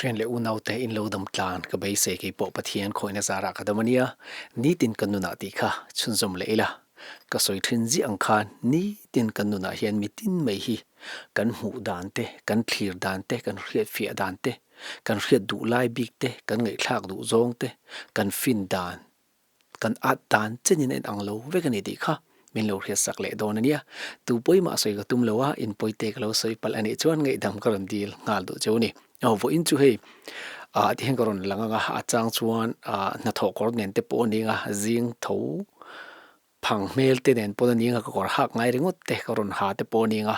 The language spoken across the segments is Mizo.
Thian leh unaute in lo dam tlan ka beisei kei pawh Pathian khawihna zarah ka dam a nia, nitin ka nunah tih kha chhunzawm leh ila. Ka sawi thin ziah ang khan nitin kan nunah hian mitin mai hi kan hmuh dan te, kan thlir dan te, kan hriatfiah dan te, kan hriat duh lai bik te, kan ngaihthlak duh zawng te, kan fin dan, kan at dan chenin a inang lo vek a ni tih kha min lo hriatsak leh dawn a nia. Tu pawimah sawi ka tum lo a, inpawite ka lo sawi palh a nih chuan ngaihdam ka rawn dil nghal duh cheu a ni. Aw vawiin chu hei ah ti hian ka rawn lang ang a, a chang chuan ah hnathawh kawr nen te pawh a ni ang a, zing tho phang hmel te nen pawh a ni ang a, ka kawr hak ngai ringawt te ka rawn ha te pawh a ni ang a,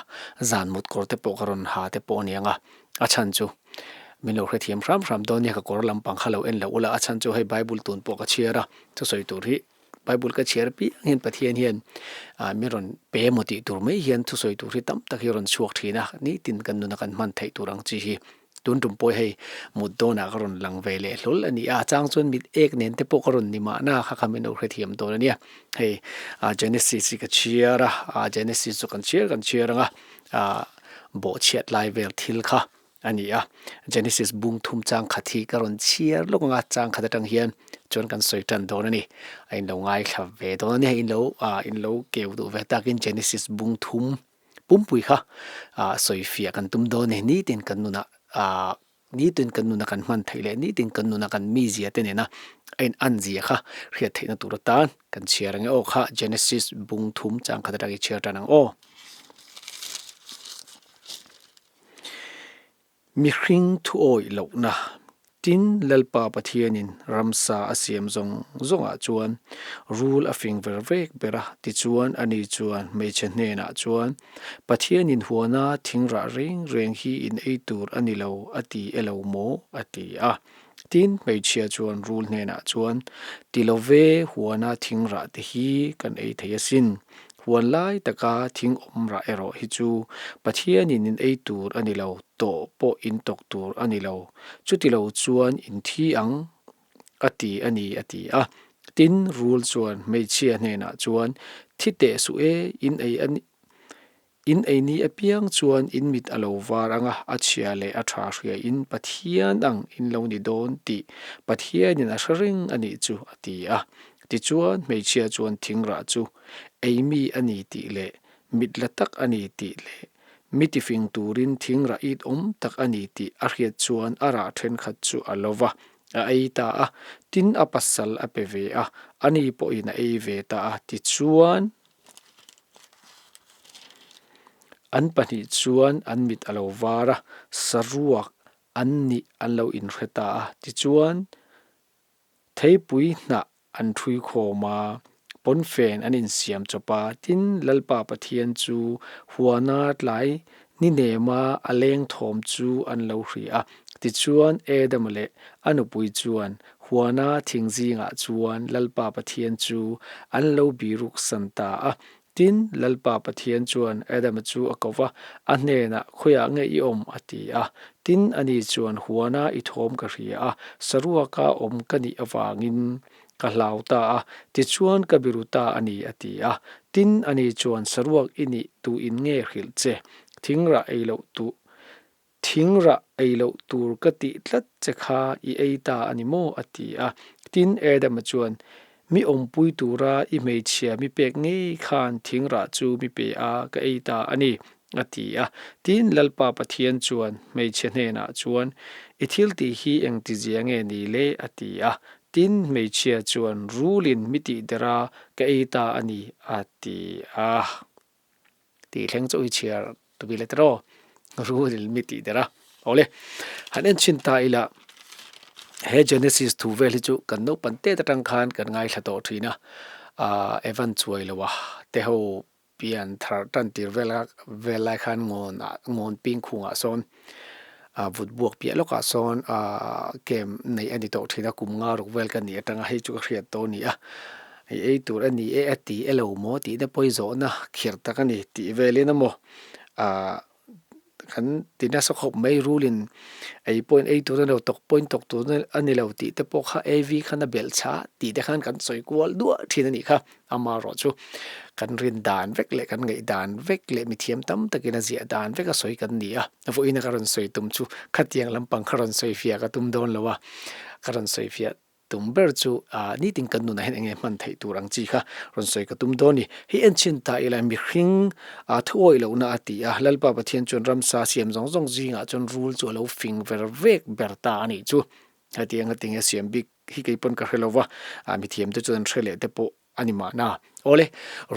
zan mut kawr te pawh ka rawn ha te pawh a ni ang a, a chhan chu min lo hrethiam hram hram dawn nia ka kawr lampang kha lo en loh ula, a chhan chu hei bible tun pawh ka chhiar a, thusawi tur hi. Bible ka chhiar piang hian Pathian hian mi rawn pe emaw tih tur mai hian thusawi tur hi tam tak hi a rawn chhuak thin a, nitin kan nuna kan hman theih tur ang chi hi tun tum pawh hei mut dawnah ka rawn lang ve leh hlawl a ni a, a chang chuan mit ek nen te pawh ka rawn ni mahna kha kha min lo hrethiam dawn a nia. Hei Genesis hi ka chhiar a, Genesis chu kan chhiar kan chhiar ang a, bawhchhiat lai vel thil kha a ni a. Genesis bung thum chang khat hi ka rawn chhiar lawk ang a, chang khat atang hian chuan kan sawi tan dawn a ni. A in lo ngaithla ve dawn a ni, in lo ah in lo keu duh ve takin Genesis bung thum pumpui kha ah sawi fiah kan tum dawn a ni. Nitin kan nunah ah nitin kan nuna kan hman theih leh nitin kan nuna kan mizia te nena a in an zia kha hriat theihna tur atan kan chhiar ang e aw kha Genesis bung thum chang khat atang i chhiar tan ang aw. Mihring thuawih lohna tin Lalpa Pathianin ramsa a siam zawng zawngah chuan rul a fing ver vek ber a, tichuan ani chuan hmeichhe hnenah chuan, Pathianin huana thingrah reng reng hi in ei tur a ni lo a ti e lo maw? a ti a. Tin, hmeichhia chuan rul hnenah chuan, Ti lo ve, huana thingrah te hi kan ei thei asin. Huan lai taka thing awm rah erawh hi chu Pathianin in ei tur a ni lo, tawh pawh in tawk tur a ni lo. Chuti lo chuan in thi ang, a ti a ni, a ti a. Tin, rul chuan hmeichhia hnenah chuan, Thi teh suh e, in ei a ni. In ei ni apiang chuan in mit a lo var ang a, a chhia leh a tha hria in Pathian ang in lo ni dawn tih Pathianin a hre reng a nih chu, a ti a. Tichuan, hmeichhia chuan thingrah chu ei mi a ni tih leh mit la tak a ni tih leh mi tifing turin thingrah it awm tak a ni tih a hriat chuan a rah thenkhat chu a lo va, a ei ta a. Tin, a pasal a pe ve a, ani pawhin a ei ve ta a. Tichuan. An pahnih chuan an mit a lo var a, saruak an nih an lo inhre ta a. Tichuan, theipui hnah an ṭhui khawm a, pawnfen an insiam chawp a. Tin, Lalpa Pathian chu huana tlai ni nema a leng thawm chu an lo hria a. Tichuan, Adama leh a nupui chuan huana thing zingah chuan Lalpa Pathian chu an lo biruk san ta a. Tin, Lalpa Pathian chuan Adama chu a ko va, a hnenah, Khawiah nge i awm? a ti a. Tin, ani chuan, Huana i thawm ka hria a, saruaka awm ka nih avangin ka hlau ta a, tichuan ka biru ta a ni, a ti a. Tin, ani chuan, Saruak i nih tuin nge hrilh che? Thingrah ei loh tuh Thingrah ei loh tur ka tih tlat che kha i ei ta a ni maw? a ti a. Tin, Adama chuan, Mi awmpui tura i hmeichhia mi pek ngei khan thingrah chu mi pe a, ka ei ta a ni, a ti a. Tin, Lalpa Pathian chuan hmeichhia hnenah chuan, I thil tih hi engtizia nge ni le? a ti a. Tin, hmeichhia chuan, Rulin mi tih der a, ka ei ta a ni, a ti a. Tih thleng chu i chhiar tui le tiraw rulin mi tih der a. Awle, han en chhin ta ila he Genesis thu vel hi chu kan naupang tet atang khan kan ngaithla tawh thin a, ah Evan chuai lo a te ho pian thar tan tir vel a vel lai khan ngawn ah ngawn ping khungah sawn ah vut buak piah lawkah sawn ah camp neih a ni tawh thin a kum nga ruk vel ka nih atanga hei chu ka hriat tawh a ni a. Hei ei tur a ni e a ti elo maw tih te pawh i zawhna khirh tak a ni tih velin a maw ah. kan ti nasa khawp mai rulin ei pawhin ei tur a ni lo tawk pawhin tawk tur a ni lo tih te pawh kha Evi khan a belh chha tih te khan kan sawi kual duah thin a nih kha. Amaherawh chu kan rin dan vek leh kan ngaih dan vek leh mithiam tam takin a ziah dan vek a sawi kan ni a, vawiin a ka rawn sawi tum chu khatiang lampang kha rawn sawi fiah ka tum dawn lo a, ka rawn sawi fiah tum ber chu nitin kan nunah hian eng nge hman theih tur ang chi kha rawn sawi ka tum dawn a ni. Hei en chhin ta ila mihring thu awih lohna a ti a, Lalpa Pathian chuan ramsa siam zawng zawng zingah chuan rul chu a lo fing ver vek ber ta a nih chu. Hetiang a tinge siam bik hi kei pawn ka hre lo va, mithiam te chuan an hre leh te pawh a ni mahna. Awle,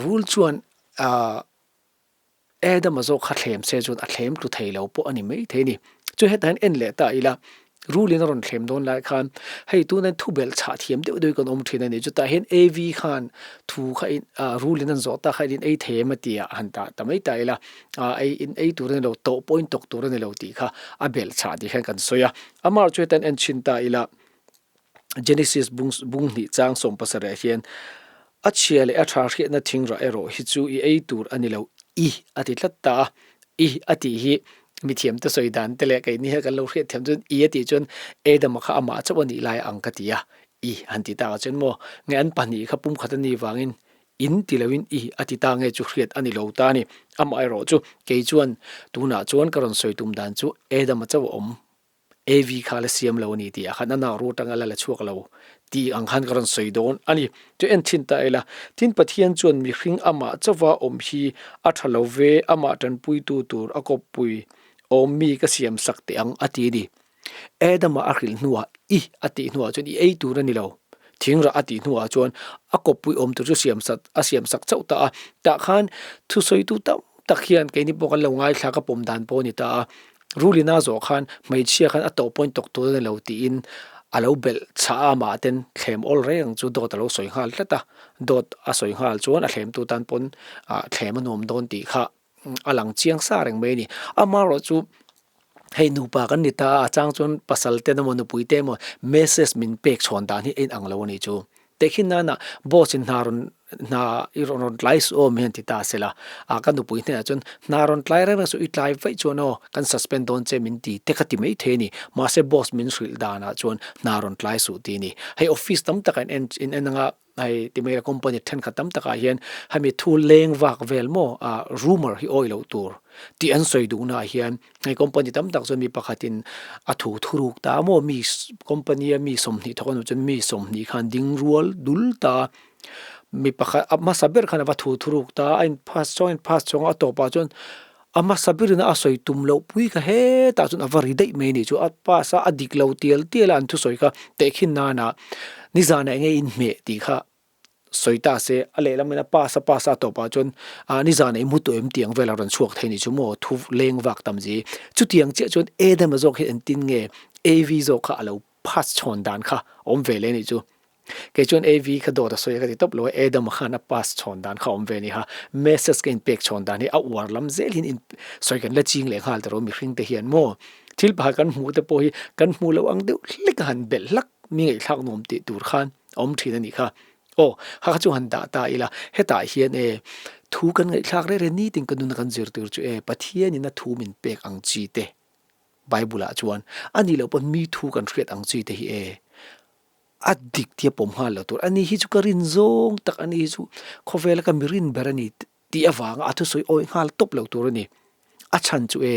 rul chuan Adama zawk kha thlem se chuan a thlem tlu thei lo pawh a ni mai thei a ni. Chu hetah hian en leh ta ila, rulin a rawn thlem dawn lai khan hei tuna thu belh chhah thiam deuh deuh hi kan awm thin a ni. Chutah hian Evi khan thu kha in rulin an zawh tak kha in ei thei em a ti a, han tah ta mai ta ila, ei in ei tur a ni lo, tawh pawh in tawk tur a ni lo tih kha a belh chhah tih khan kan sawi a. Amah chu hetan en chhin ta ila, Genesis bung bung hnih chang 70 ah hian, A chhia leh a tha hriatna thingrah erawh hi chu i ei tur a ni lo, i a ti tlat ta a. I a tih hi mithiam te sawi dan te leh keini hian kan lo hriat thiam chuan i a tih chuan Adama kha amah chauh a nih lai ang ka ti a, i han ti takah chuan maw nge an pahnih kha pumkhat a nih vangin In ti loin i a ti ta nge chu hriat a ni lo ta a ni. Amaherawh chu kei chuan tunah chuan ka rawn sawi tum dan chu Adama chauh a awm. Evi kha la siam lo a ni tih ah khan a nau ru atanga la la chhuak lo tih ang khan ka rawn sawi dawn a ni. Chu en thin ta ila, tin Pathian chuan mihring amah chauha awm hi a tha lo ve, amah tanpuitu tur a kawppui awm mi ka siam sak teh ang a ti a ni. Adama a hrilh hnuah i a tih hnuah chuan i ei tur a ni lo. Thingrah a tih hnuah chuan a kawppui awm tur chu siam sak a siam sak chauh ta a. Tah khan thusawitu tam tak hian keini pawh kan lo ngaithlak a pawm dan pawh a ni ta a. Rulina zawh khan hmeichhia khan a tawh pawhin tawk tur a ni lo tiin a lo belh chhah a amah ten thlem awl reng ang chu dawt a lo sawi nghal tlat a. Dawt a sawi nghal chuan a thlemtu tan pawn thlem a nuam dawn tih kha a lang chiang sa reng mai a ni. Amaherawh chu hei nupa kan ni ta a, a chang chuan pasal te emaw nupui te emaw message min pek chhawn dan hi a inang lo a ni chu. Tehkhin nana boss in hna rawn hna i rawn rawn tlai suh aw mi hian ti ta se la, a ka nupui hnenah chuan hna rawn tlai reng reng suh i tlai vaih chuan aw kan suspend dawn che min ti te kha ti mai thei a ni. Mahse boss min hrilh danah chuan hna rawn tlai suh ti a ni. Hei office tam takah in en in en anga Hei ti mai company thenkhat tam takah hian hemi thu leng vak vel maw ah rumour hi awi loh tur tih an sawi duhnaah hian hei company tam tak chuan mi pakhatin a thu thuruk ta maw mi company a mi 20 thawk a nih chuan mi 20 khan ding rual dul ta mi pakhat a hmasa ber khan a va thu thuruk ta a in pass chhawng a in pass chhawng a a tawpah chuan a hmasa berin a sawi tum loh pui kha hetah chuan a va ri daih mai a ni chu a pass a a dik lo tial tial a an thusawi kha tehkhin nana nizanah eng nge inhmeh tih kha sawi ta se a lehlam in a pass a pass a a tawpah chuan ah nizanah i mu tawh em tih ang vel a rawn chhuak thei a ni chu maw thu leng vak tam zi chutiang chiah chuan Adam-a zawk hi engtin nge Evi zawk kha a lo pass chhawn dan kha a awm ve leh a nih chu. Kei chuan AV kha dawt a sawi a ka ti tawp lo a, Adam khan a pass chhawn dan kha a awm ve a ni kha. Message ka inpek chhawn dan hi a uar lam zel hian in sawi kan la ching leh nghal ta rawh mihring te hian maw. Thil pakhat kan hmuh te pawh hi kan hmuh loh ang deuh hlek a han belh hlak mi ngaihthlak nuam tih tur khan a awm thin a nih kha. Aw, kha kha chu han dah ta ila, hetah hian e thu kan ngaihthlak reng reng nitin ka nuna kan zir tur chu e Pathianin a thu min pek ang chi te Bible ah chuan a nih loh pawn mi thu kan hriat ang chi te hi e A dik tia pawm nghal lo tur a ni hi chu ka rin zawng tak a ni hi chu khawvela ka mi rin ber a ni tih avanga a thusawi awih nghal tawp lo tur a ni. A chhan chu e,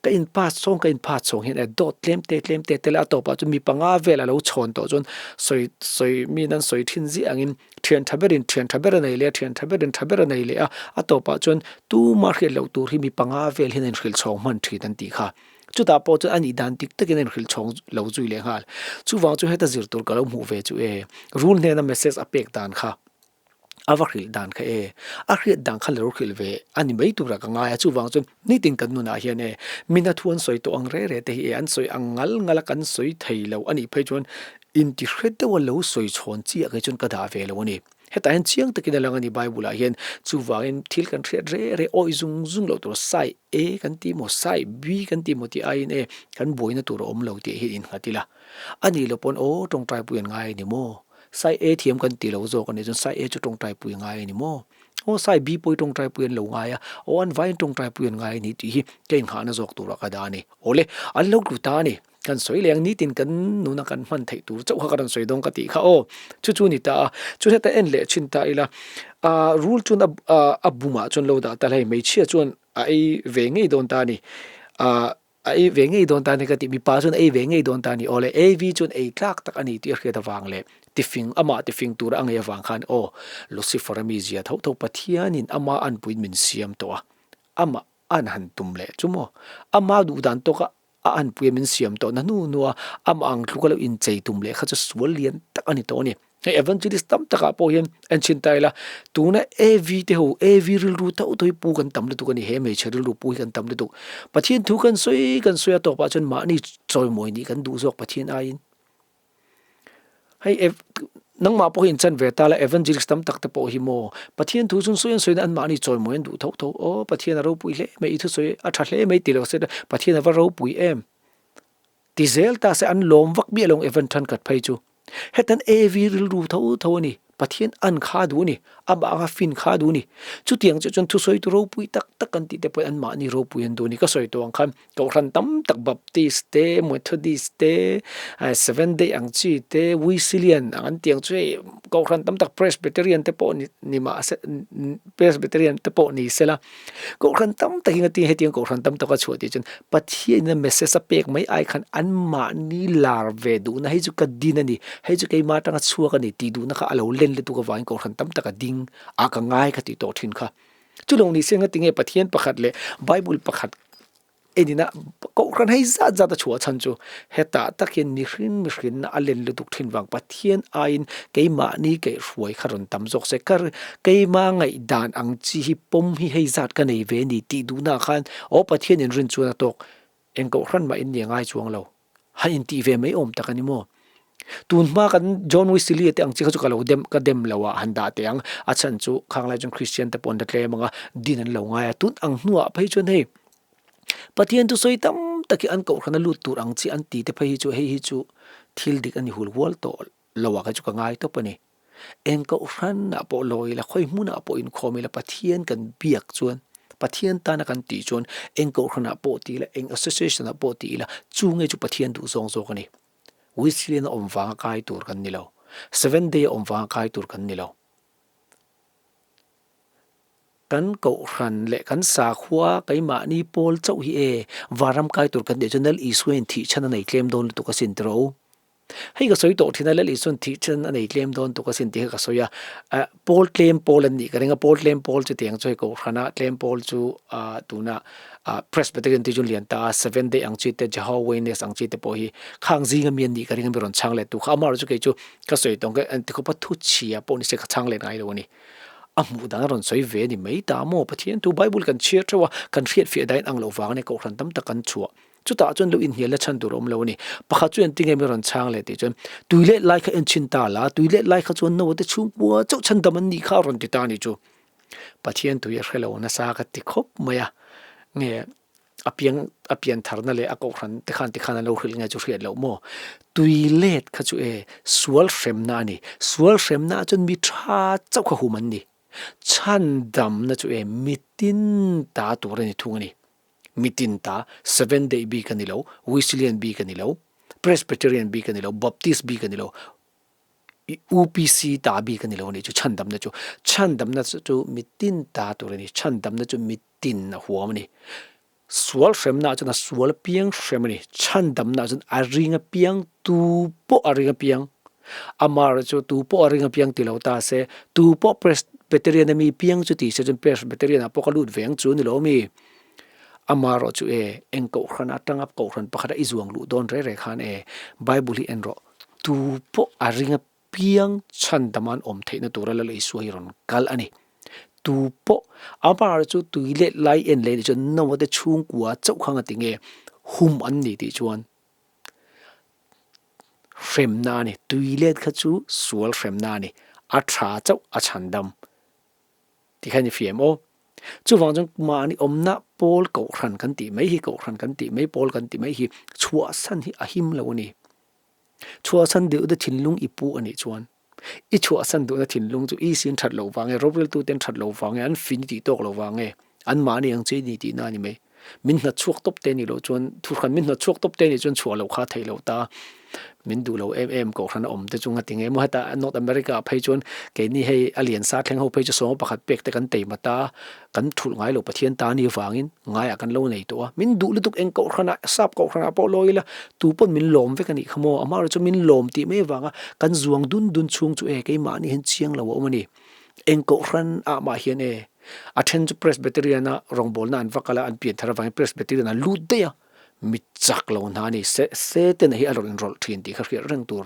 ka in pass chhawng ka in pass chhawng hian e dawt tlem te tlem te tel a a tawpah chuan mi panga vel a lo chhawn tawh chuan sawi sawi min an sawi thin ziah angin thian tha berin thian tha ber a nei leh a thian tha berin tha ber a nei leh a a tawpah chuan tuma hriat loh tur hi mi panga vel hian a inhrilh chhawng hman thin an tih kha. Chutah pawh chuan a nih dan dik takin a inhrilh chhawng lo zui leh nghal. Chuvang chu heta zir tur ka lo hmuh ve chu e, rul hnena message a pek dan kha, a va hrilh dan kha e, a hriat dan kha lo hrilh ve a ni mai turah ka ngai a. Chuvang chuan nitin kan nunah hian e, mina thu an sawi tawh ang re re te hi e, an sawi ang ngal ngal a kan sawi thei lo a nih phei chuan intihre deuha lo sawi chhawn chiah kei chuan ka dah ve lo a ni. Hetah hian chiang takin a lang a ni Bible ah hian chuvangin thil kan hriat re re awih zung zung loh tur sai A kan ti maw sai B kan ti maw tih aiin e kan buaina tur a awm lo tih hi innghat ila a nih loh pawn aw tawngtai pui an ngai a ni maw sai A thiam kan ti lo zawk a nih chuan sai A chu tawngtai pui ngai a ni maw. Aw Sai bi pawh hi tawngtaipui an lo ngai a, aw an vaiin tawngtaipui an ngai a ni tih hi ka inghahna zawk turah ka dah a ni. Awle, an lo tlu ta a ni. Kan sawi leh ang nitin kan nuna kan hman theih tur chauh kha ka rawn sawi dawn ka tih kha aw. Chu chu a ni ta a, chu heta en leh thin ta ila, ah rul chuan a a bumah chuan lo dah ta la hei hmeichhia chuan a ei ve ngei dawn ta a ni. Ah A ei ve ngei dawn ta a ni ka ti, mipa chuan a ei ve ngei dawn ta a ni. Aw le, Evi chuan ei tlak tak a ni tih a hriat avang leh tifing, amah tifing tura a ngei avang khan aw, Lucifer-a mizia tho tho Pathianin ama anpuiin min siam tawh a, amah an han tum leh chu maw? Ama duh dan tawka a anpuia min siam tawh na hnu hnua amah ang tluka lo inchei tum leh kha chu sual lian tak a ni tawh a ni. Hei evangelist tam takah pawh hian en chhin ta ila, tuna AV te ho, AV rilru tho tho hi pu kan tam lutuk a ni, he hmeichhe rilru pu hi kan tam lutuk. Pathian thu kan sawi kan sawi a tawpah chuan mahni chawimawi nih kan duh zawk Pathian aiin. Hei nangmah pawh hi in chan ve ta la, evangelist tam tak te pawh hi maw Pathian thu chu sawi an sawi na an mahni chawimawi an duh tho tho, aw Pathian a ropui hle mai, i thusawi a tha hle mai ti lo se Pathian a va ropui em. Ti zel ta se an lawm vak miah lo ang Evan thenkhat phei chu. Hetan AV rilru tho tho a ni, Pathian an kha duh a ni, amah anga fin kha duh a ni. Chutiang chiah chuan thusawitu ropui tak tak an tih te pawhin anmahni ropui an duh a ni. Ka sawi tawh ang khan Kohhran tam tak Baptist te, Methodist te, Seventh Day ang chi te, Wesleyan ang an tih ang chu hei Kohhran tam tak Presbyterian te pawh ni mahse Presbyterian te pawh ni sela Kohhran tam tak hi engati hetiang kohhran tam tak a chhuah tih chuan Pathianin a message a pek mai ai khan anmahni lar ve duhna hei chu ka din a ni, hei chu keimah atanga chhuak a ni tih duhna kha a lo len lutuk avangin kohhran tam tak a ding a ka ngai ka tih tawh thin kha. Chulawng ni se engati nge Pathian pakhat leh Bible pakhat Enina kohhran hei zat zat a chhuah chhan chu hetah tak hian mihring mihrinna a len lutuk thin vang Pathian aiin keimahni kaihhruai kha rawn tam zawk se ka keima ngaihdan ang chi hi pawm hi hei zat ka nei ve a ni tih duhnaah khan aw Pathian inrin chuan a tawk eng kohhran mah in ni a ngai chuang lo. Han intih ve mai awm tak a ni maw? Tun hma kan John Wesley te ang chi kha chu ka lo dem ka dem lo a han dah teh ang. A chhan chu khang lai chuan Christian te pawh an la tlem ang a, din an lo ngai a. Tun ang hnuah phei chuan hei Pathian chu sawi tam tak hi an kohhran a lut tur ang chi an ti te phei hi chu hei hi chu thil dik a ni hul hual tawh lo a kha chu ka ngai tawp a ni. Eng kohhranah pawh lawi ila, khawi hmunah pawh inkhawm ila Pathian kan biak chuan, Pathian tana kan tih chuan eng kohhranah pawh ti ila, eng association ah pawh ti ila, chu nge chu Pathian duh zawng zawk a ni. Wesleyan a awm vanga kai tur kan ni lo. Seventh Day a awm vanga kai tur kan ni lo. Kan kohhran leh kan sakhua keimahni pawl chauh hi e, vanram kai tur kan tih chuan Lal Isuain thih chhan a nei tlem dawn lutuk asin tiraw u. Hei ka sawi tawh thin a, Lal Isuain thih chhan a nei tlem dawn tuk asin tih kha ka sawi a. Eh, pawl tlem pawl an nih ka ring a, pawl tlem pawl chutiang chu hei kohhrana tlem pawl chu ah tuna ah Presbyterian tih chu lian ta a, Seventh Day ang chi te, Jehovah Witness ang chi te pawh hi khang zinga mi an nih ka ring a, mi rawn chhang let tu kha. Amaherawhchu chu kei chu ka sawi tawng kha engti khawpa thu chhia pawh ni se ka chhang let ngai lo a ni. A hmuh dan a rawn sawi ve a ni mai ta maw? Pathian thu Bible kan chhiar theuh a, kan hriatfiah dahin ang loh vang a nia kohhran tam tak kan chhuah. Chutah chuan lo inhnial la chhan tur a awm lo a ni. Pakhat chu engtin nge mi rawn chhang leh tih chuan, Tui let lai kha en chhin ta la, tui let lai kha chuan Noah te chhungkua chauh chhan dam an nih kha a rawn ti ta a ni chu. Pathian tui a hre lo nasa ka ti khawp mai a, nge a piang a pian tharna leh a kohhran te khan tikhan an lo hrilh nge chu hriat loh maw? Tui let kha chu e sual hremna a ni. Sual hremna ah chuan mi tha chauh kha hum an ni. Chhandamna chu e mitin ta tur a ni thung a ni. Mitin ta, Seventh Day bik a ni lo, Wesleyan bik a ni lo, Presbyterian bik a ni lo, Baptist bik a ni lo, UPC ta bik a ni lo a ni chu chhandamna chu. Chhandamna chu mitin ta tur a ni, chhandamna chu mitin a huam a ni. Sual hremna chuan a sual apiang hrem a ni, chhandamna chuan a ring apiang tu pawh a ring apiang. Amaherawhchu chu tu pawh a ring apiang ti lo ta se, tu pawh Presbyterian a mi piang chu ti se chuan Presbyterian ah pawh ka lut ve ang chu ni lo mi. Amaherawh chu e, eng kohhran atanga kohhran pakhata i zuang luh dawn reh reh khan e, Bible hi en rawh, tu pawh a ring apiang chhandama an awm theihna tura Lal Isua hi rawn kal a ni. Tu pawh, amaherawh chu tui leh lai en leh nih chuan Noah te chhungkua chauh kha ngati nge hum an ni tih chuan hremna a ni. Tui let kha chu sual hremna a ni, a tha chauh a chhandam. Ti khan i fiam aw. Chuvang chuan mahni awmna pawl kohhran kan tih mai hi, kohhran kan tih mai, pawl kan tih mai hi chhuahsan hi a him lo a ni. Chhuahsan deuh te thinlung i pu a nih chuan. I chhuahsan duhna thinlung chu i sin that lo vang e, roreltute an that lo vang e, an fin i tih tawk lo vang e, anmahni ang chu i ni tihna a ni mai. Min hnawt chhuak tawp te nih loh chuan thuhran min hnawt chhuak tawp te nih chuan chhuah loh kha theih loh ta. Min duh lo em em kohhran a awm te chu nga ti nge maw heta North America ah phei chuan keini hei a lian sa thleng ho phei chu sawma pakhat pek te kan teima ta kan thulh ngai lo Pathian ta ni vangin ngaiah kan lo nei tawh a min duh lutuk eng kohhran ah sap kohhran ah pawh lawi ila tu pawn min lawm vek a nih kha maw amaherawhchu chu min lawm tih mai avanga kan zuang dun dun chhung chu e keimahni hian chiang lo a awm a ni. Eng kohhran ah mah hian e, a then chu Presbyterian a rawngbawlna an va kal a, an pian thar avangin Presbyterian an lut daih a, mi chak lo hna a ni. Se Setana hi a rawn inrawlh thin tih kha hriat reng tur.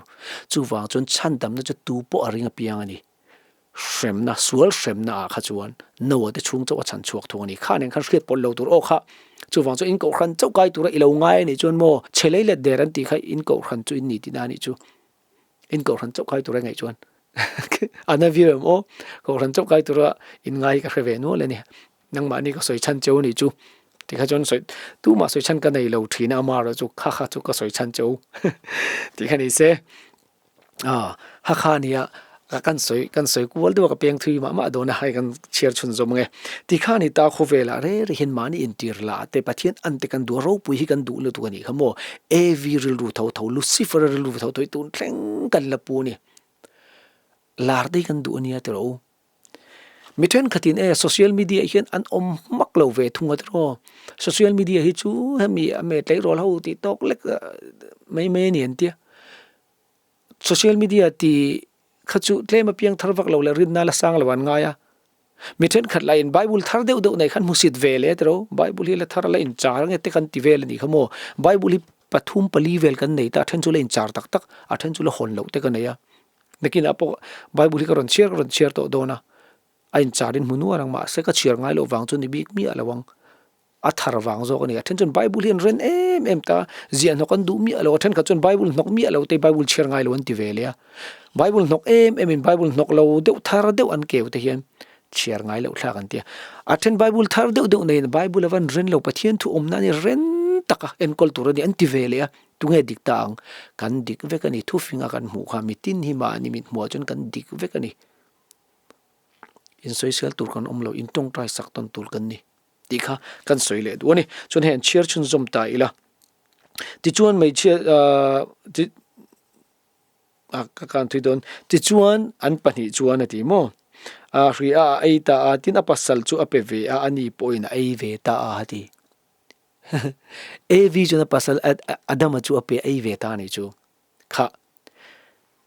Chuvang chuan chhandamna chu tu pawh a ring apiang a ni. Hremna, sual hremna ah kha chuan Noah te chhung chauh a chhan chhuak thung a ni. Kha nen khan hriat pawlh lo tur aw kha. Chuvang chuan in kohhran chauh kai tura i lo ngai a nih chuan maw chhe lei let der an tih kha in kohhran chu in ni tihna a nih chu. In kohhran chauh kai tura ngaih chuan an a viau em aw kohhran chauh kai tura in ngai ka hre ve nual a ni nangmahni ka sawi chhan cheu ni chu tikha chuan sawi tumah sawi chhan ka nei lo thin a amaherawh chu kha kha chu ka sawi chhan cheu tikha ni se a ha kha nia ka kan sawi kan sawi kual deuh a ka peng thui mah mah dawn a hei kan chhiar chhun zawm ang e tikha ni ta khawvelah reng reng hian mahni intir lah te Pathian an te kan duh a ropui hi kan duh lutuk a nih kha maw Evi rilru tho tho, Lucifer-a rilru tho tho hi tun thleng kan la pu a ni. Lar te hi kan duh a nia tiraw u. Mi thenkhatin e social media hian an awm hmak lo ve thung a tiraw. Social media hi chu hemi a me tleirawl ho tih tawk lek mai mai a ni an tia. Social media tih kha chu tlem a piang thar vak lo leh rinna la sang lo an ngai a. Mi thenkhat lahin Bible thar deuh deuh nei khan hmusit ve leh tiro, Bible hi la thar la inchar ange te kan ti vel a nih kha maw. Bible hi pathum pali vel kan nei ta, a then chu la inchar tak tak, a then chu la hawn loh te ka nei a. Nakinah pawh Bible hi ka rawn chhiar ka rawn chhiar tawh dawn a, a incharin hmu nuar ang mahse ka chhiar ngai loh vang chu ni bik miah lo ang. A thar vang zawk a ni. A then chuan Bible hi an ren em em ta, ziah hnawk an duh miah lo. A thenkhat chuan Bible hnawk miah lo te Bible chhiar ngai lo an ti ve leh a. Bible hnawk em em in Bible hnawk lo deuh thar deuh an keu te hian chhiar ngai loh thlak an ti a. A then Bible thar deuh deuh neiin Bible a van ren lo, Pathian thu awmna a ni ren taka enkawl tur a ni an ti ve leh a. Tunge dik ta ang? Kan dik vek a ni. Thufinga kan hmuh kha mitin hi mahni mithmuah chuan kan dik vek a ni. Insawisel tur kan awm lo, intawngtai sak tawn tur kan ni. Tih kha kan sawi leh duh a ni. Chuan hei an chhiar chhunzawm ta ila. Tichuan hmeichhia ah ka kan thui dawn. Tichuan an pahnih chuan a ti maw? A hri a a ei ta a, tin a pasal chu a pe ve a, ani pawhin a ei ve ta a a ti. Evi chuan a pasal Adama chu a pe a ei ve ta a nih chu. Kha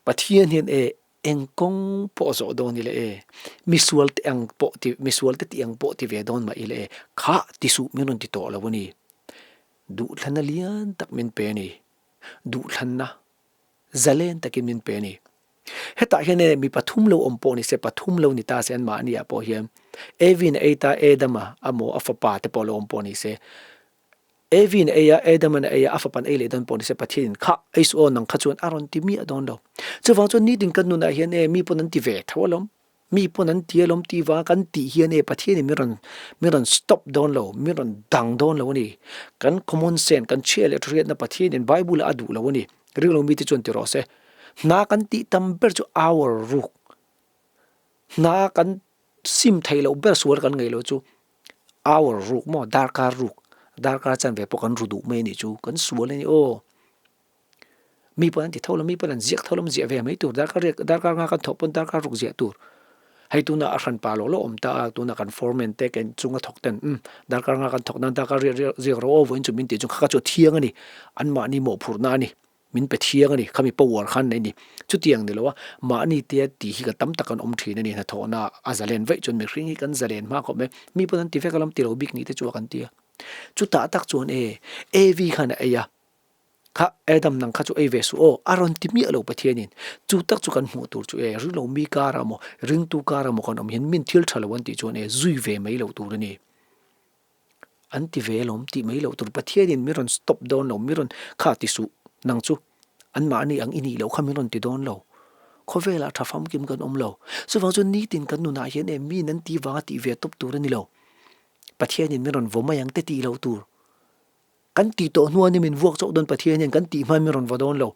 Pathian hian e Eng kawng pawh a zawh dawn ila e, misual te ang pawh ti, misual te tih ang pawh ti ve dawn mah ila e, khah ti suh min rawn ti tawh lo a ni. Duhthlanna lian tak min pe a ni. Duhthlanna zalen takin min pe a ni. Hetah hian e mi pathum lo awm pawh ni se, pathum lo ni ta se anmahni ah pawh hian Evi'n a ei ta Adama amaw a fapa te pawh lo awm pawh ni se, Evi'n a ei a, Adama'n a ei a, a fapa'n ei leh dawn pawh ni se Pathianin kha ei suh aw nang kha chuan a rawn ti miah dawn lo. Chuvang chuan nitin kan nunah hian e mi pawn an ti ve tho alawm, mi pawn an ti alawm tih vanga kan tih hian e Pathianin min rawn min rawn stop dawn lo, min rawn dang dawn lo a ni. Kan common sense, kan chhia leh thahriatna Pathianin Bible-ah a duh lo a ni. Ringlo mite chuan ti rawh se. Hna kan tih tam ber chu hour ruk. Hna kan sim theih loh ber sual kan ngaih loh chu Hour ruk maw darkar ruk darkar chanve pawh kan ru duh mai a nih chu kan sual a ni aw. Mi pawn an ti tho lo mi pawn an ziak tho lo ziah ve mai tur darkar riak darkar nga kan thawh pawn darkar ruk ziah tur. Hei tuna a hran pa lo lo awm ta a tuna kan foreman te kan chunga thawk ten umm darkar nga kan thawk nan darkar riak riak ziak ro aw vawiin chu min tih chu kha kha chu a thiang a ni anmahni mawhphurhna a ni. Min pe thiang a ni, khami power khan nei ni. Chutiang ni lo a, mahni tia tih hi ka tam tak an awm thin a ni, hnathawhna a zalen vaih chuan mihring hi kan zalen hma khawp mai. Mi pawn an ti vek alawm ti lo bik nih te chu a kan ti a. Chutah tak chuan e, Evi khan a ei a, kha Adam nang kha chu ei ve suh aw, a rawn ti miah lo Pathianin. Chu tak chu kan hmuh tur chu e, ring lo mi kar amaw, ringtu kar amaw kan awm hian min thil tha lo an tih chuan e, zui ve mai lo tur a ni. An ti ve alawm tih mai loh tur Pathianin min rawn stop dawn lo, min rawn kha ti suh nang chu anmahni ang i nih loh kha min rawn ti dawn lo. Khawvelah tha famkim kan awm lo. Chuvang chuan nitin kan nunah hian em miin an tih vanga tih ve tawp tur a ni lo. Pathianin min rawn vaw mai ang te tih loh tur. Kan tih tawh hnuah ni min vuak chauh dawn Pathian hian kan tih hmain min rawn vaw dawn lo.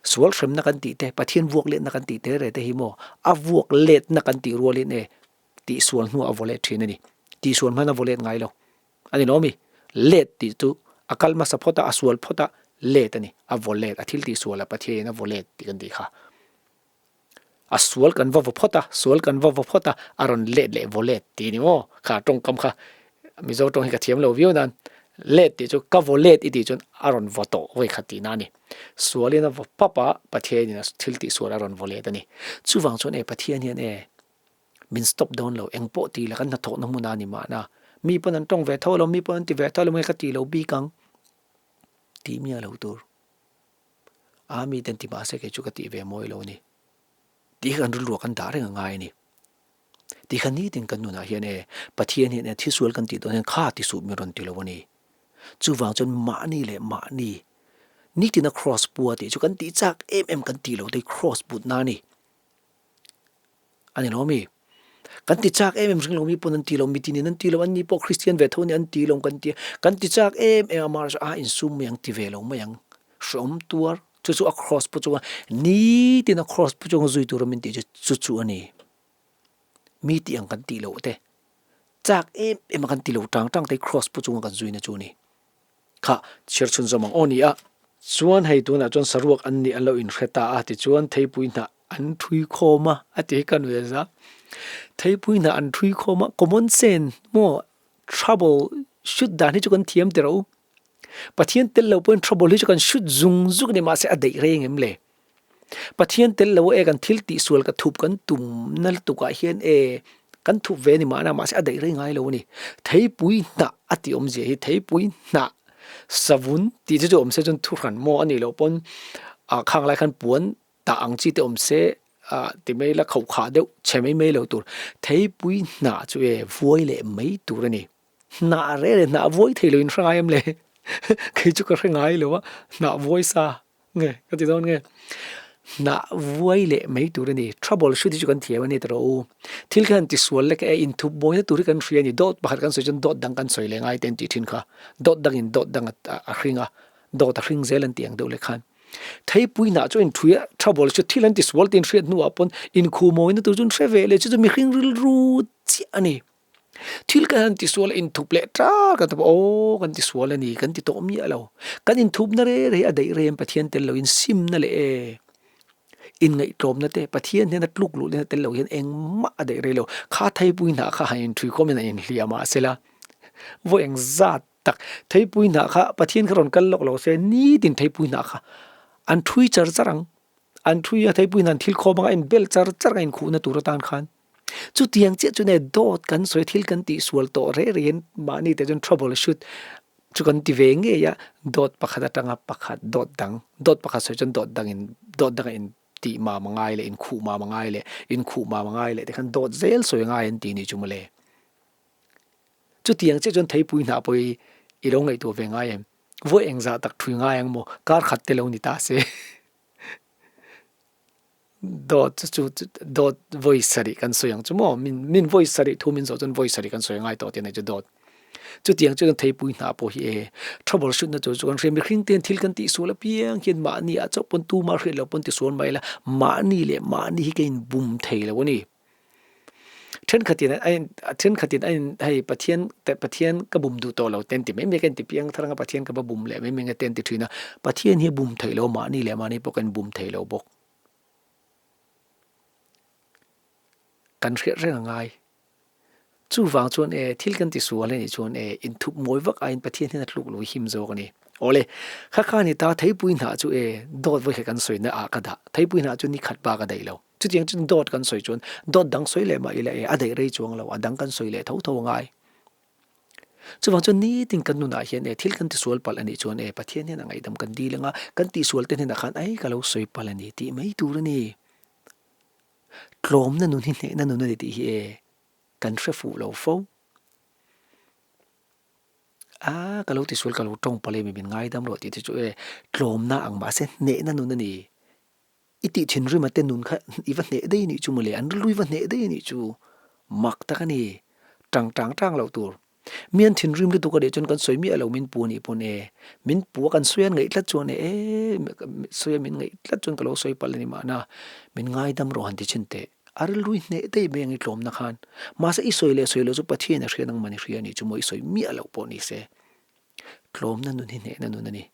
Sual hremna kan tih te, Pathian vuak letna kan tih te re te hi maw a vuak letna kan tih rualin e tihsual hnuah a vaw let thin a ni. Tihsual hman a vaw let ngai lo. A ni lo mi? Let tih chu a kal hmasa phawt a, a sual phawt a, let a ni. A vaw let, a thil tihsual a Pathianin a vaw let tih kan tih kha. A sual kan va vaw phawt a, sual kan va vaw phawt a, a rawn let leh vaw let tih a ni maw? Kha tawngkam kha Mizo tawng hi ka thiam lo viau nan let tih chu ka vaw let i tih chuan a rawn vaw tawh vawi khat tihna a ni. Sualin a vaw pap a, Pathianin a thil tihsual a rawn vaw let a ni. Chuvang chuan e Pathian hian e min stop dawn lo, engpawh tih la kan hnathawhna hmun a ni mahna mi pawn an tawng ve tho lo, mi pawn an ti ve tho lo nge ka tih lo bik ang tih miah lo tur. A mi ten ti mahse kei chu ka tih ve mawi lo a ni. Tih hi kan rilruah kan dah reng a ngai a ni. Tih kha nitin kan nunah hian e Pathian hian e thisual kan tih dawn hian kha ti suh min rawn ti lo a ni. Chuvang chuan mahni leh mahni nitina cross pua tih chu kan tih chak em em kan tih lo te cross putna a ni. A ni lo mi? Kan ti chak em em ring lo mi pawn an ti lo, mitinin an ti lo, an ni pawh Kristian ve tho a ni an ti lo kan ti a. Kan ti chak em em a, amah erawh chu a insum mai ang ti ve lo mai ang. Hreawm tuar, chu chu a cross pawh chunga nitin a cross pawh chunga zui tura min tih chu chu chu a ni. Mi tih ang kan tih loh te, chak em em a kan ti lo tang tang te cross pawh chunga kan zuina chu a ni. Kha chhiar chhun zawm ang aw ni a. Chuan hei tunah chuan saruak an nih an lo inhre ta a, tichuan theipui hnah an thui khawm a, a ti hi ka nuih a za. Theipui hnah an thui khawm a, common sense maw trouble shoot dan hi chu kan thiam teh rawh u. Pathian tel lo pawhin trouble hi chu kan shoot zung zung a ni mahse a daih reng em le. Pathian tel lo e kan thil tihsual ka thup kan tum na lutuk ah hian e kan thup ve a ni mahna mahse a daih rei ngai lo a ni. Theipui hnah a tih awmzia hi theipui hnah savun tih chu chu awm se chuan thuhran maw a nih loh pawn ah khang lai khan puan tah ang chi te awm se ah ti mai la khauhkhah deuh chhe mai mai lo tur. Theipui hnah chu e vuai leh mai tur a ni. Hnah reh leh hnah vuai thei lo in hre ngai em le? Kei chu ka hre ngai lo a hnah vuai sa. Nge ka ti dawn nge hnah vuai leh mai tur a ni trouble shoot hi chu kan thiam a ni tawh u thil khan tisual lek e inthup mawina tur hi kan hria a ni dawt pakhat kan sawi chuan dawt dang kan sawi leh ngai te an tih thin kha dawt dangin dawt dang a hring a dawt a hring zel an tih ang deuh leh khan theipui hnah chu inthui a trouble shoot thil an tisual tih inhriat hnuah pawn inkhu mawina tur chu an hre ve leh chu chu mihring rilru chiah a ni. Thil kan han tisual a inthup leh ṭar kan tawp a, aw kan tisual a ni kan ti tawh miah lo. Kan inthupna re re a daih rem Pathian tel loin simna leh e inngaihtlawmna te Pathian hian a tluk luh lehna tel lo hian engmah a daih rei lo. Kha theipui hnah kha han inṭhui khawm hian a inhliam a sela vawi eng zat tak theipui hnah kha Pathian kha rawn kal lawk lo se nitin theipui hnah kha an ṭhui char char ang. An ṭhui a theipui hnah an thil khawm anga a inbel char char ang a inkhuhna tur atan khan. Chutiang chiah chu nge dawt kan sawi thil kan tihsual tawh reh reh hian mahni te chuan trouble shoot chu kan ti ve ngei a, dawt pakhat atanga pakhat dawt dang, dawt pakhat sawi chuan dawt dangin dawt danga in tih mam a ngai leh inkhuh mam a ngai leh inkhuh mam a ngai leh te khan dawt zel sawi a ngai an ti nih chu mawle. Chutiang chiah chuan theipui hnah pawh hi i lo ngaihtuah ve ngai em? Vawi engzah tak thui ngai ang maw? Kar khat te lo ni ta se. Dawt chu chu dawt vawi sarih kan sawi ang chu maw min min vawi sarih thu min zawh chuan vawi sarih kan sawi angai tawh tih a nei chu dawt. Chutiang chuan theipui hnah pawh hi e trouble shoot na tur chu kan hria mihring te hian thil kan tih sual apiang hian mahni ah chauh pawn tumah hriat loh pawn tisual mai ila mahni leh mahni hi ka inbum thei lo a ni. Thenkhatin a in thenkhatin a in hei Pathian te Pathian ka bum duh tawh lo te an ti mai mai ka inti piang thar anga Pathian ka va bum leh mai mai nge te an ti thin a, Pathian hi a bum theih lo mahni leh mahni pawh kan bum thei lo bawk. Kan hriat reng a ngai. Chuvang chuan e thil kan ti sual a nih chuan e inthup mawi vak aiin Pathian hian a tluk lo him zawk a ni. Awle, kha kha ni ta theipui hnah chu e dawt vawi khat kan sawina ah ka dah, theipui hnah chu ni khat bak a daih lo. Chutiang chuan dawt kan sawi chuan dawt dang sawi leh mah ila e a daih rei chuang lo, a dang kan sawi leh tho tho a ngai. Chuvang chuan nitin kan nunah hian e thil kan tisual palh a nih chuan e Pathian hian a ngaihdam kan dil anga kan tihsual te hnenah khan ai ka lo sawi palh a ni tih mai tur a ni. Tlawmna nun hi hnehna nun a ni tih hi e kan hre fuh lo fo. A ka lo tisual ka lo tawng palh e mi min ngaidam rawh tih te chu e tlawmna ang mahse hnehna nun a ni. I tih thinrim a te nun kha i va hneh daih anih chu mawle, an rilru i va hneh daih anih chu mak tak a ni, tang tang tang loh tur. Mi an thinrim lutuk a nih chuan kan sawi miah lo min pu a nih pawn e, min pu a kan sawi a ngaih tlat chuan e, e sawi a min ngaih tlat chuan ka lo sawi palh a ni mahna min ngaidam rawh han ti chhin teh. A rilru i hneh daih mai ang i tlawmna khan. Mahse i sawi leh sawi loh chu Pathian a hria nangmah ni hria a nih chu maw i sawi miah loh pawh ni se. Tlawmna nun hi hnehna nun a ni.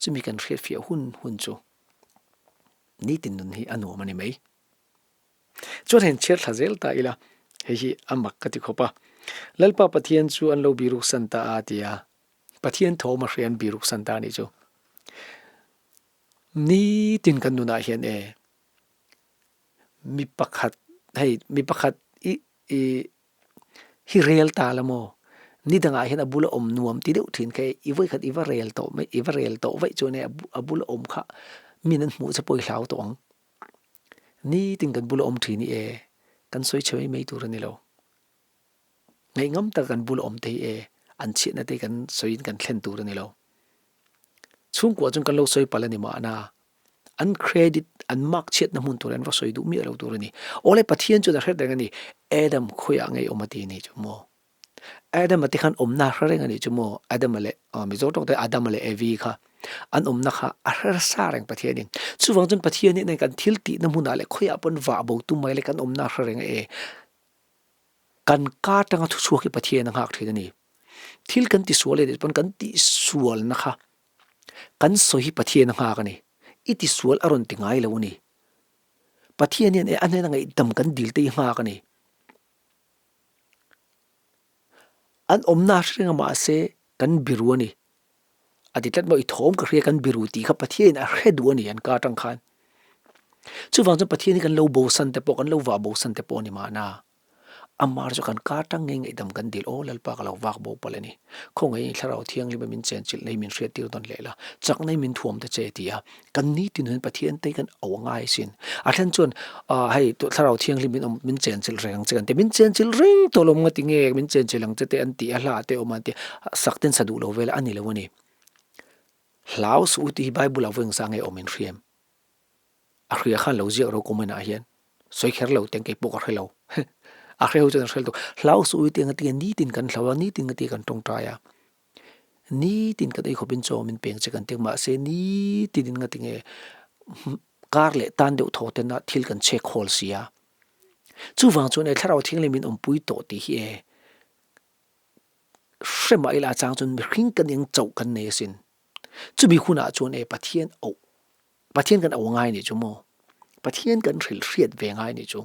Chumi kan hriatfiah hun hun chu nitin nun hi a nuam a ni mai. Chuan heng chhiar thla zel ta ila, hei hi a mak ka ti khawp a. Lalpa Pathian chu an lo biruk san ta a ti a, Pathian thawm a hria an biruk san ta a nih chu. Nitin kan nunah hian e, Mi pakhat hei mi pakhat i i hi rel ta la maw? Ni dangah hian a bula awm nuam ti deuh thin kha e i vawikhat i va rel tawh mai i va rel tawh vaih chuan e a bula awm kha min an hmuh che pawh i hlau tawh ang. Nitin kan bula awm thin hi e kan sawi chhe mai mai tur a ni lo. Ngaihngam taka kan bula awm te hi e an chhiatna te kan sawiin kan thlen tur a ni lo. Chhungkua chuan kan lo sawi palh a ni mahna An credit, an mark chhiatna hmun tur an va sawi duh miah lo tur a ni. Awle Pathian chuan a hre reng a ni, Adam khawiah ngei awm a ti a ni chu maw? Adam-a te khan awmna a hre reng a ni chu maw? Adam-a leh, Mizo tawng te Adam-a leh Evi kha an awmna kha a hre sa reng Pathianin. Chuvang chuan Pathian hian kan thil tihna hmunah leh khawiah pawn vah bo tum mai leh kan awmna a hre reng a e. Kan ka atanga thuchhuak hi Pathian a nghak thin a ni. Thil kan tisual leh pawn kan tihsualna kha Kan sawi hi Pathian a nghak a ni. I tisual a rawn ti ngai lo a ni. Pathian hian e a hnena ngaihdam kan dil te hi nghak a ni. An awmna hre reng a mahse kan biru a ni. A ti tlat maw i thawm ka hria kan biru tih kha Pathian in a hre duh a ni an ka atang khan. Chuvang chuan Pathian hi kan lo bosan te pawh kan lo vah bosan te pawh a ni mahna. Amar chu kan kar tang ngei ngaihdam kan dil aw Lalpa ka lo vak bo palh a ni. Khawngaih in Thlarau Thianghlim a min chenchilh nei min hriattir dawn leh la, chak nei min thuam ta che ti a, kan nitin hun Pathian te kan au a ngai asin. A then chuan ah hei Thlarau Thianghlim min awm min chenchilh reng ang che kan ti, min chenchilh reng tawh lo nga ti nge min chenchilh ang che te an ti a hla te awm a an ti a, sak ten sa duh lo vel a ni lo a ni. Hlau suh u tih hi Bible ah vawi engzah nge awm in hriam. A hria khan lo ziak ro comment ah hian sawi kher lo teng kei pawh ka hre lo. A hre ho chuan an hre lo. Hlau suh ui teng atia nitin kan hlau a, nitin atia kan tawngtai a. Nitin kan ei khawpin chaw min peng che kan ti mahse nitin in ngati nge kar leh tan deuh thaw ten a thil kan chek hawl si a. Chuvang chuan e thlarau thianghlim min awmpui tawh tih hi e hre mah ila chang chuan mihring kan eng chauh kan nei asin. Chumi hunah chuan e Pathian auh Pathian kan auh ngai nih chu maw? Pathian kan hrilh hriat ve ngai nih chu.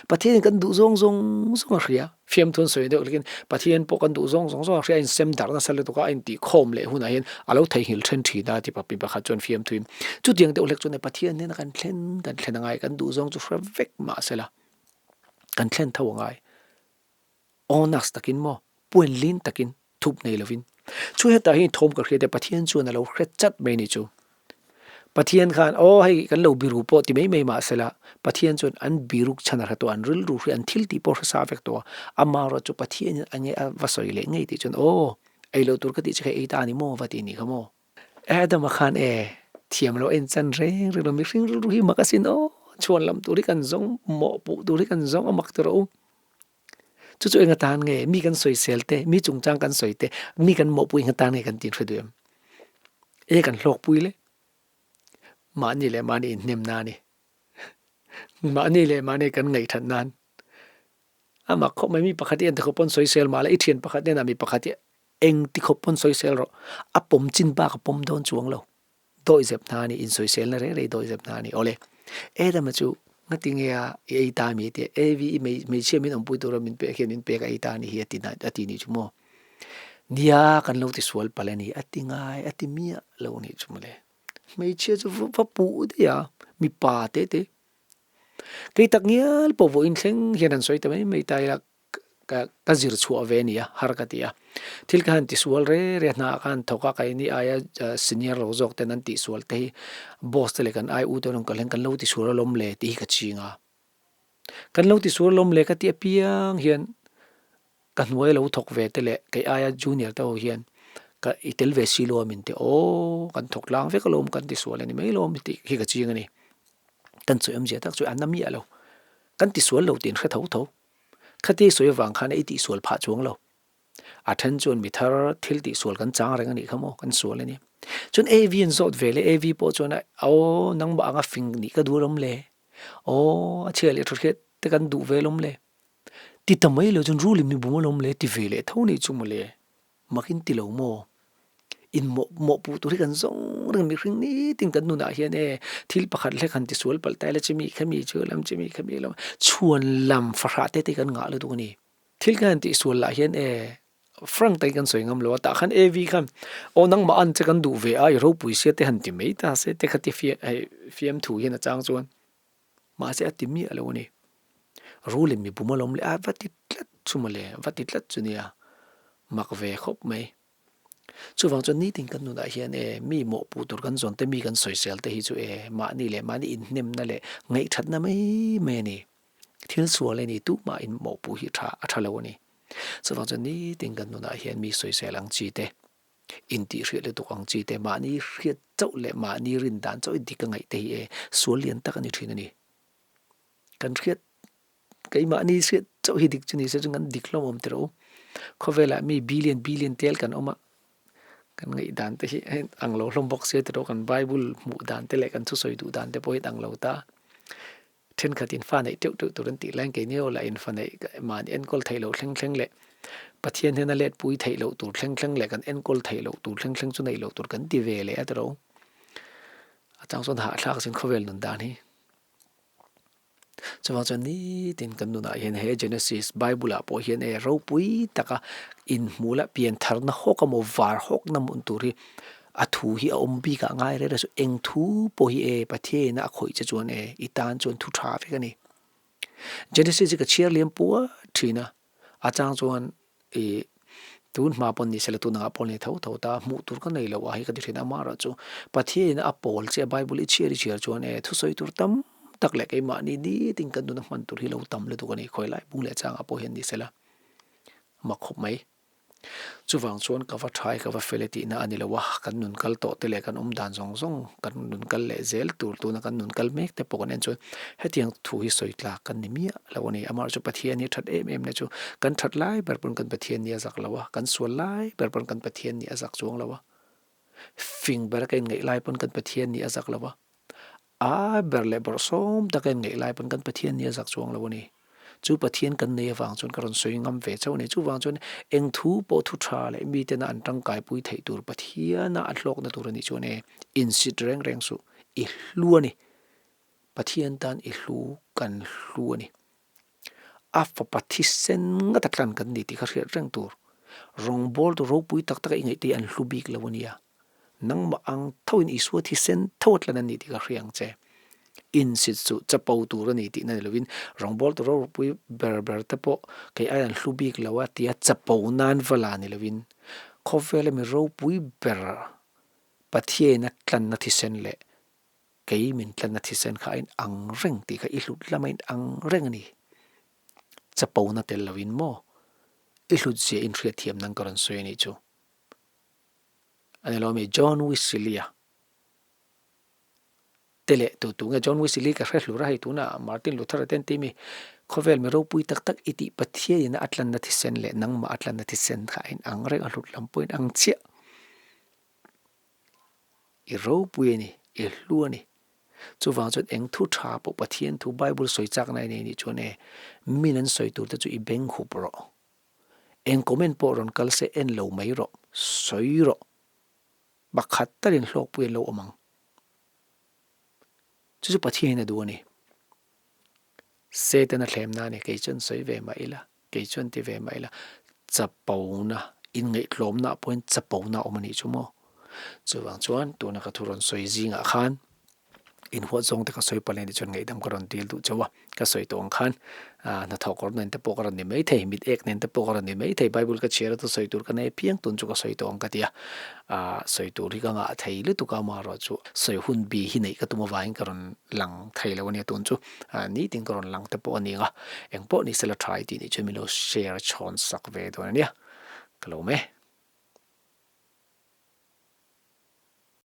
Pathian in kan duh zawng zawng zawng a hria. Fiamthu an sawi deuh hlekin Pathian pawh kan duh zawng zawng zawng a hria, a insem darh nasa lutuk a, a intih khawm leh hunah hian a lo theihnghilh then thin a ti pa pakhat chuan fiamthuin. Chutiang deuh hlek chuan Pathian hnena kan thlen kan thlen a ngai, kan duh zawng chu hre vek mahsela kan thlen tho a ngai. Honest takin maw? Puanlin takin. Thup nei lovin. Chu hetah hian thawm ka hriat e, Pathian chuan a lo hre chat mai ni chu. Pathian khan, aw hei kan lo biru pawh ti mai mai mah sela, Pathian chuan an biruk chhan a hre tawh a, an rilru hria, an thil tih pawh hre sa vek tawh a, amaherawh chu Pathianin a nge a va sawi leh ngei tih chuan, aw ei lo tur ka tih che kha ei ta a ni maw va ti ni kha maw. Adama khan e, thiam lo en chan reng reng lo, mihring rilru hi mak asin aw, chhuan lam tur hi kan zawng, mawhpuh tur hi kan zawng a mak ti rawh u. Chu chu eng atan nge mi kan sawisel te, mi chungchang kan sawi te, mi kan mawhpui eng atan nge kan tih hre duh em? E kan hlawkpui le? Mahni leh mahni inhnem na a ni. Mahni leh mahni kan ngaihthat nan. A mak khawp mai, mi pakhat hi engti khawp pawn sawisel mah la, i thian pakhat hnenah mi pakhat hi engti khawp pawn sawisel rawh, a pawm chin bak a pawm dawn chuang lo. Dawihzep hna a ni, insawiselna reng reng dawihzep hna a ni. Awle, Adama chu ngati nge a i ei ta mi tia Evi i hmeichhia min awmpui tura min pek hian min pek a ei ta ni hi a ti na a ti ni chu maw? Nia kan lo ti sual palh a ni, a ti ngai a ti miah lo ni chu mawle. Hmeichhia chu va puh daih a, mipa te te. Kei tak ngial pawh vawiin thleng hian han sawi ta mai mai ta ila ka ka zir chhuah ve a ni a, har ka ti a. Thil ka han tisual re re a, hna ka han thawk a, keini aia senior lo zawk ten an tihsual te hi boss te leh kan ai u te rawn kal hian kan lo tisual alawm le tih hi ka ching a. Kan lo tisual alawm le ka tih apiang hian ka hnuai lo thawk ve te leh kei aia junior te ho hian ka i tel ve si lo a min ti aw kan thawk tlang vek alawm kan tisual a ni mai alawm tih hi ka ching a ni. Kan sawi awmzia tak chu an na miah lo. Kan tisual lo tih an hre tho tho. Khati sawi avang khan i tihsual phah chuang lo. A then chuan mi thar thil tihsual kan chang reng a nih kha maw, kan sual a ni. Chuan Evi an zawt ve leh, Evi pawh chuan aw nangmah anga fing nih ka duh alawm le, aw a chhia leh tha hriat te kan duh ve alawm le, ti ta mai lo chuan rul in mi bum alawm le ti ve leh tho nih chu mawle. Mak in ti lo maw? In mawh mawhpuh tur hi kan zawng reng mihring nitin kan nunah hian e thil pakhat hlek han tisual palh ta ila chimi khami chu lam chimi khami lam chhuan lam fahrah te te kan ngah lutuk a ni. Thil kan han tihsual lah hian e frank takin kan sawi ngam lo a tah khan AV khan aw nangmah an che kan duh ve a i ropui sia te han ti mai ta se te kha ti hei fiamthu hian a chang chuan mahse a ti miah lo a ni. Rul in mi bum alawm le a va ti tlat chu mawle va ti tlat chu nia mak ve khawp mai. Chuvang chuan nitin kan nunah hian e mi mawhpuh tur kan zawn te mi kan sawisel te hi chu e mahni leh mahni inhnemna leh ngaihthatna mai mai a ni. Thil sual a ni tumah in mawhpuh hi tha a tha lo a ni. Chuvang chuan nitin kan nunah hian mi sawisel ang chi te, intihhriat lutuk ang chi te, mahni hriat chauh leh mahni rin dan chauh i dik a ngaih te hi e sual lian tak a ni thin a ni. Kan hriat keimahni hriat chauh hi dik chu ni se chuan kan dik hlawm awm teh rawh u. Khawvelah mi billion billion tel kan awm a, kan ngaihdan te hi a ang lo hlawm bawk sia teh rawh kan bible hmuh dan te leh kan thusawi duh dan te pawh hi a ang lo ta. Thenkhat in fa neih teuh teuh tur an tih laiin keini ho lah in fa neih mahni enkawl theih loh thleng thleng leh Pathian hian a let pui theih loh tur thleng thleng leh kan enkawl theih loh tur thleng thleng chu neih loh tur kan ti ve leh a tiro. A chang chuan hahthlak sin khawvel nun dan hi. Chuvang chuan nitin kan nunah hian he Genesis Bible ah pawh hian e ropui taka inhmuh lah pian tharna hawk emaw var hawkna hmun tur hi A thu hi a awm bik ah ngai reng reng chu eng thu pawh hi e Pathian a khawih che chuan e i tan chuan thu tha vek a ni. Genesis hi ka chhiar liam pua thin a, a chang chuan i tun hma pawn ni sela tun angah pawh ni tho tho ta hmuh tur ka nei lo a hi ka ti thin a, amaherawh chu Pathian a pawl che a Bible i chhiar i chhiar chuan e thusawi tur tam tak leh keimahni nitin kan nuna hman tur hi lo tam lutuk a ni khawi lai bung leh changah pawh hian ni sela mak khawp mai. Chuvang chuan ka va tha e, ka va fel e tihna a ni lo a, kan nun kal tawh te leh kan awm dan zawng zawng, kan nun kal leh zel tur tuna kan nun kal mek te pawh kan en chuan hetiang thu hi sawi tlak kan ni miah lo a ni. Amaherawhchu chu Pathian hi that em em na chu kan that lai ber pawn kan Pathian ni a zak lo a, kan sual lai ber pawn kan Pathian ni a zak chuang lo a, fing bera ka inngaih lai pawn kan Pathian ni a zak lo a. A ber leh bawrhsawm taka in ngaih lai pawn kan Pathian ni a zak chuang lo a ni. Chu Pathian kan nei avang chuan ka rawn sawi ngam ve chauh a ni. Chuvang chuan eng thu pawh thu tha leh mitena an tangkaipui theih tur Pathiana a hlawkna tur a nih chuan e insit reng reng suh. I hlu a ni. Pathian tan i hlu kan hlu a ni. A fapa thisen ngata tlan kan ni tih kha hriat reng tur. Rawngbawltu ropui tak taka i ngaihte hi an hlu bik lo a nia. Nangmah ang thoin Isua thisen tho a tlan a ni tih ka hria ang che. Insit chu chapo tur a ni tihna ni lovin rawngbawltu ropui ber ber te pawh kei aiin an hlu bik lo a tia chapo nan va la ni lovin khawvela mi ropui ber Pathiain a tlanna thisen leh Kei min tlanna thisen kha a in ang reng tih kha i hlut lam a in ang reng a ni. Chapona tel lovin maw i hlut zia in hriatthiam nan ka rawn sawi a nih chu. A ni lo mi John Wesley-a te leh tu tu nge John Wesley ka hre hlur a hei tunah Martin Luther-a te an ti mi khawvel mi ropui tak tak i tih Pathianin a tlanna thisen leh nangmah a tlanna thisen kha a in ang reng a hlut lam pawh a in ang chiah. I ropui a ni, i hlu a ni. Chuvang chuan eng thu tha pawh Pathian thu Bible sawi chakna i nei nih chuan e, min an sawi tur te chu i beng hup rawh. Eng comment pawh rawn kal se en lo mai rawh, sawi rawh. Pakhat talin hlawkpui an lo awm ang. Chu chu Pathian in a duh a ni. Satan a thlemna a ni, kei chuan sawi ve mah ila. Kei chuan ti ve mah ila, chapona, inngaihtlawmna ah pawhin chapona a awm a nih chu maw? Chuvang chuan tuna ka thu rawn sawi zingah khan inhuat zawng te ka sawi palh a nih chuan ngaihdam ka rawn dil duh chauh a, ka sawi tawh ang khan hnathawh kawr nen te pawh ka rawn ni mai thei, mit ek nen te pawh ka rawn ni mai thei, Bible ka chhiar a thu sawi tur ka nei apiang tun chu ka sawi tawh ang ka ti a, sawi tur hi ka ngah thei lutuk a, amaherawh chu sawi hun bi hi neih ka tum avangin ka rawn lang thei lo a nia tun chu. Nitin ka rawn lang te pawh a ni ang a, engpawh ni sela tha i tih nih chuan min lo share chhawn sak ve dawn a nia, ka lo awm e.